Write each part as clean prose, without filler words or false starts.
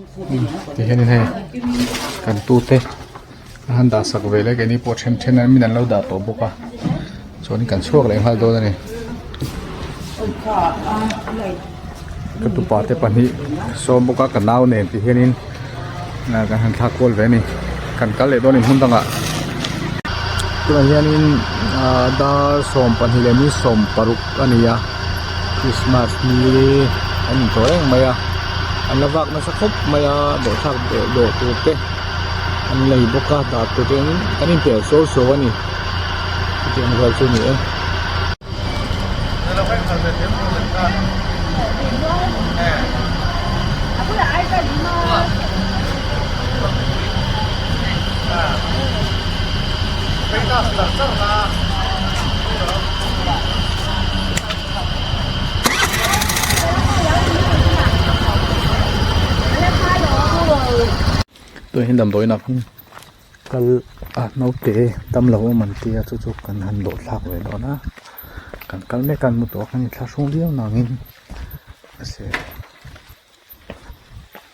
Ti hianin hei kan tute an han dah sak ve leh keini pawh then then an min an lo dah tawh bawk a chuanin kan chhuak leh nghal dawn a ni ka tupa te pahnih sawm bawk a ka nau nen ti hianin kan han thlak kual ve a ni kan kal leh dawn a ni hmun dangah tunah hianin ah dar 12 leh ni 16 a ni a. Christmas ni an intawh reng mai a an la vak nasa khawp mai a dawhthlak dawh tur te an lei bawk a dah tur te an inpel suau suau a ni chutiang rual chu a ni e. Tunah hian damdawiin ah khan kal a naute dam lo awm an tia chu chu kan han dawh thlak ve dawn a kan kal mek a an mu tawh a kan inthlahrung viau nangin mahse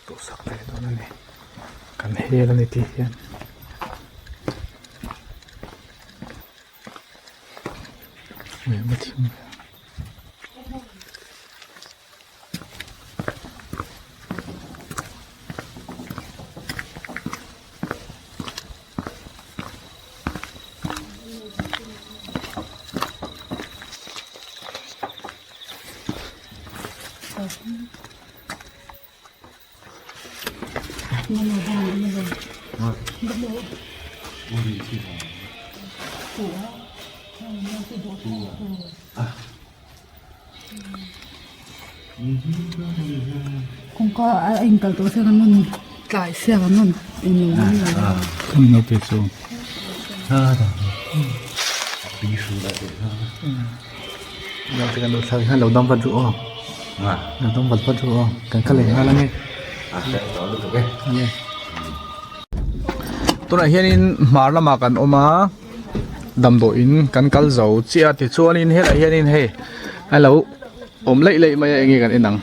duhsak ve dawn a ni kan hel a ni tih hian. Kawngka a inkal tawh siak an rawn tlai siak an rawn englo mai a. Tunah hianin hmar lamah kan awm a damdawiin kan kal zo chiah a tichuanin helaiah hianin hei a lo awm laih laih mai a enge kan en ang.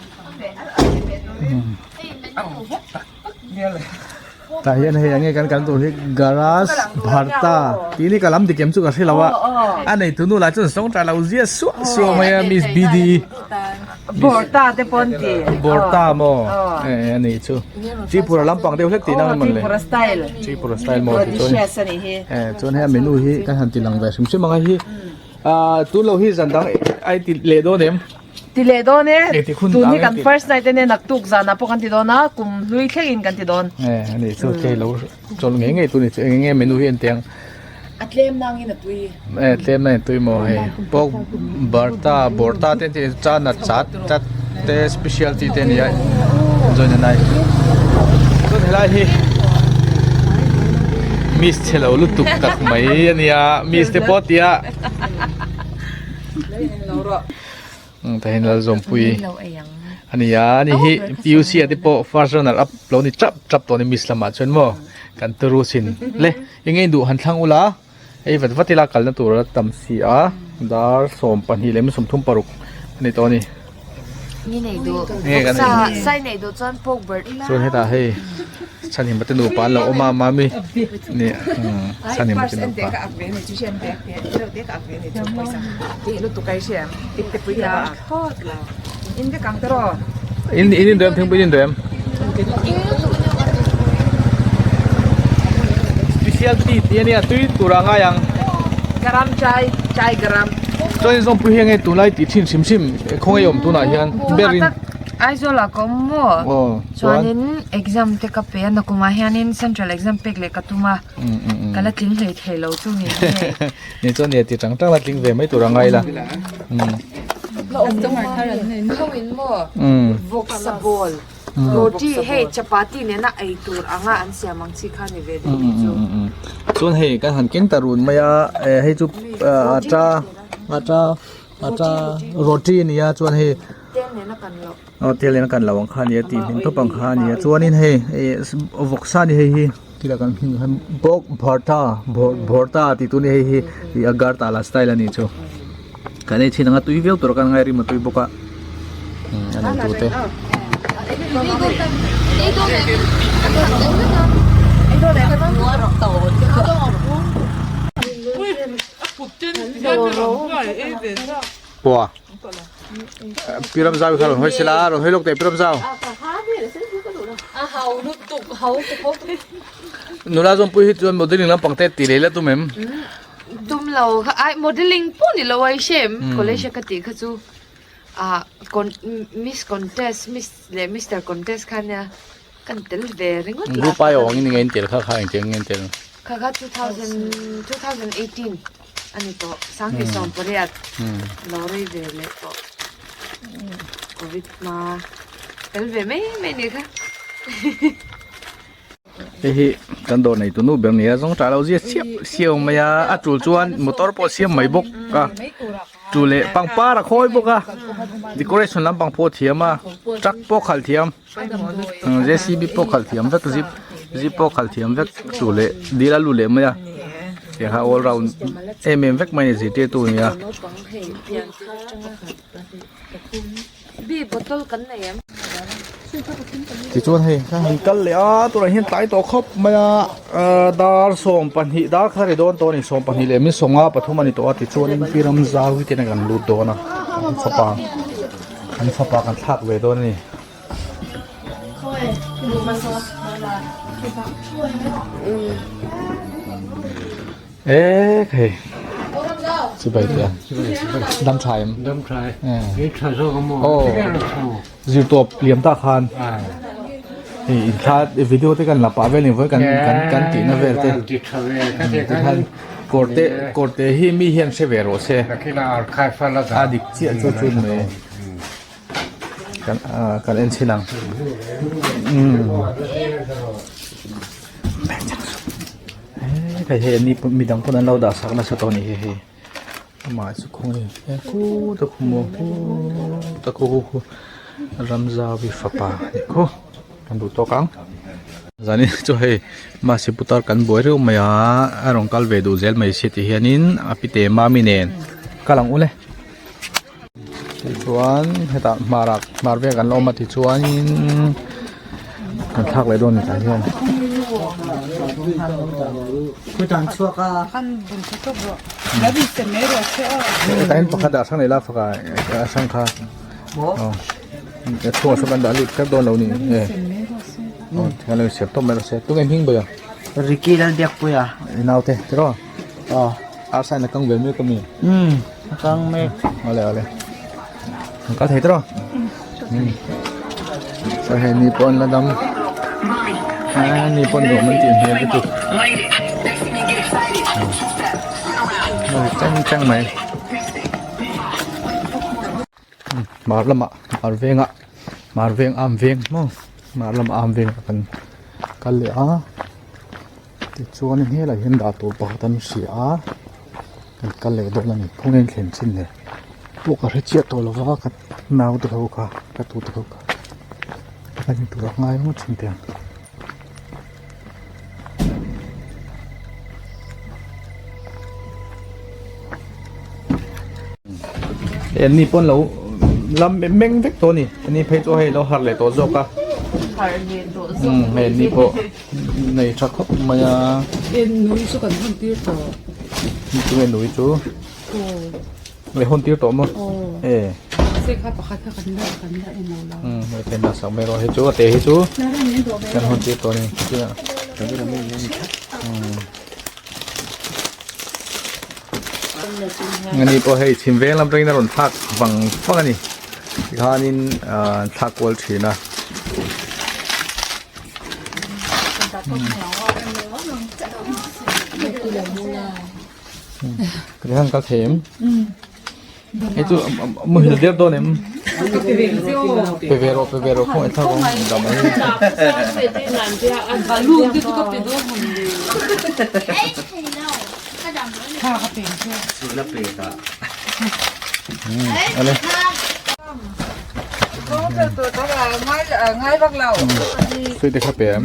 Tah hian hei enge kan kal tur hi garage bharta tih ni ka lam dik em chu ka hre lo a a neitu nu lah chuan sawng tah lo zia suah suah mai a miss bd Borta te pawn ti Borta maw eh ani chu Tripura lampang deuh hlek tih nang mawn le Tripura style Tripura style maw ti chuan eh chuan hei a menu hi kan han ti lang ve hrim hrim ang a hi ah tun lo hi zan dang ai ti leh dawn em. Ti leh dawn e, tun hi kan first night ania naktuk zanah pawh kan ti dawn a, kum hlui thleng in kan ti dawn. E ani chu thei lo chawl ngei ngei tu ni chu eng nge menu hi en teh ang. A tlem nang in a tui. E tlem nang in a tui maw hei pork barta borta te an ti chana chat chat te specialty te ania join a nai chuan helai hi miss chhe lo lutuk tak mai ania miss te pawh tia. Tah hian Lalzawmpui a ni a ani hi PUC ah te pawh first runner up lo ni tap tap tawh a ni miss lamah chuan maw kan turu sin le eng nge induh han thlang ula hei vat vat ila kalna tur a tam si a dar 12 leh 36 a ni tawh a ni. Chuan hetah hei Chhanhim te nupa an lo awm a mami ni Chhanhim te nupa. In in in duem thingpui in duem. Special tea tih ania tui tura ngai ang. Garam chai chai garam. Chuan in zawmpui hi enge tunlai tih thin hrim hrim khawngaih awm tunah hian berin. Aizawl ah ka awm maw? Chuanin exam te ka pe a nakumah hianin central exam pek leh ka tum a ka la tling hlei thei lo chu nge nge. Ni chuan nia ti tang tang la tling ve mai tur a ngai la. Ho in maw vawksa ball roti hei chapati nena ei tur anga an siam ang chi kha ni ve deuh ni chu. Chuan hei kan han keng ta run mai a hei chu atta atta atta roti a ni a chuan hei Tel nena kan loh. Aw tel nena kan loh ang kha ania tih hming tawp ang kha ania chuanin hei ih vawksa ni hei hi tila kan hming khan bawk bhorta bhorta tih tur a ni hei hi ih agartala style a nih chu kan ei thin anga tui viau tur a kan ngai rim a tui bawk a a nei tu te. Pua. Pi Ram Zau kha rawn hawi sela rawn hawi lawk teh Pi Ram Zau. Nula zawmpui hi chuan modeling lampang te ti leh la tum em? Tum lo kha ai modeling pawh ni lo ai hrem college a ka tih kha chu ah miss contest miss leh mister contest kha nia kan tel ve ringawt la. Group ai awng in nge in tel kha kha engtiang nge in tel? Kha kha 2000 2018 a ni tawh sanghnih sawmpariat lo rei ve leh tawh covid hma tel ve mai mai ni kha. Hei hi kan dawr nei tunu ber nia zawng tah lo zia siap siau mai a a tul chuan motor pawh siam mai bawk a tul leh pangpar a khawi bawk a decoration lampang pawh a thiam a truck pawh a khalh thiam J C B pawh khalh thiam vek jeep jeep pawh khalh thiam vek chu leh dil a lut leh mai a tiang kha all round em em vek mai a ni zirtirtu a ni a. Tichuan hei ka han kal leh a tunah hian tlai tawh khawp mai a ahh dar 12 dar kha ri dawn tawh a ni 12 leh min 53 a ni tawh a tichuanin pi Ramzau hi te kan lut dawn a fapa. An fapa kan thlak ve dawn a ni. E hei chibai te dam tha em dam tha e tha zo ka mo oh zir tawp liam ta khan hei in thla video te kan la pah vel ni voi kan kan kan tih na vel te ti tha ve ka te khan kawrte kawrte hi mi hian hre ve rawh se nakina archive a la dah a dik chiah chu chu mai kan ah kan en chhin ang hei hei ani pawh midang pawn an lo dah sak nasa tawh a nih hi hei amah chu khawnge khu ta khu maw khu ta khu khu khu Ramzaui fapa a nih khu kan duh tawk ang. Zanin chu hei mahse putar kan buai reuh mai a a rawn kal ve duh zel mai si ti hianin a pite mami nen kal ang ule tichuan hetah hmar ah hmar vel kan la awm a tichuanin kan thlak leh dawn a ni tah hian. Hetah hian pakhat ah hrang leh la faka a hrang kha. Aw chhungah sawn kan dah lut kher dawn lo ni e aw tikhan lo insiam tawp mai rawh se tunge hming ber a Ricky Lalbiakpuia i naute tiraw aw arsa in a kang ve mek ami umm a kang mek awle awle an kal thei tiraw umm chuan hei ni pawh an la dam a ni pawh nuam an tih hmel lutuk chang chang mai. Hmar lamah hmar vengah hmar veng am veng maw hmar lamah am vengah kan kal leh a tichuan helai hian dah tur pakhat an hria a kan kal leh dawn a ni khawnge an thlen chin le pawh ka hre chiah tawh lo va ka nau te ho kha ka tu te ho kha ka en tur a ngai ngawt thin teh ang. Hei an ni pawn lo lam meng vek tawh a ni an ni phei chu hei lo harh leh tawh zawk a umm hei an ni pawh nei tha khawp mai a nui chu kan hawn tir tawh tunge nui chu leh hawn tir tawh maw e umm hei kan dah sak mai rawh hei chu a te hi chu kan hawn tir tawh a ni umm. Ani pawh hei chhim veng lam atangin a rawn thlak vang vang a ni tikhanin ahh an thlak kual thin a. Tikhan kal thei em? Hei chu muhil der dawn em? Pe ve rawh pe ve rawh khawngaih thlak awm dah mai. Ale. Sui te kha pe em?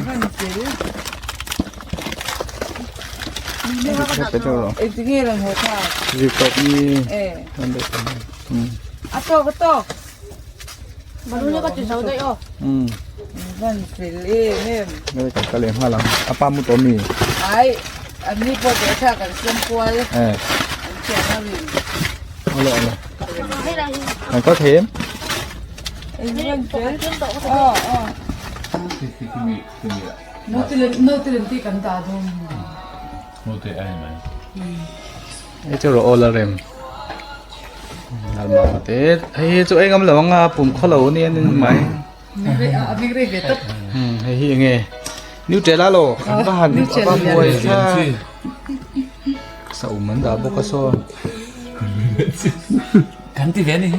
Van fel em em. Nge kan kal leh nghal ang. A pa mu tawh mi? Ai, an ni pawh teh thla kan siam kual. Eh. An thiam a rin. Awle awle. Kan kal thei em? Van fel. Aw aw. Note lem tih kan dah dawn. Note ai mai. Hei chu rawh awl a rem. Nalma te hei hi chu ei ngam lo anga pum khaw lo ania ni mai. A bik rei ve tawp. Hei hi enge Nutella lo kan va han a va buai tha. Sa um an dah bawk a saw. Kan ti ve ani.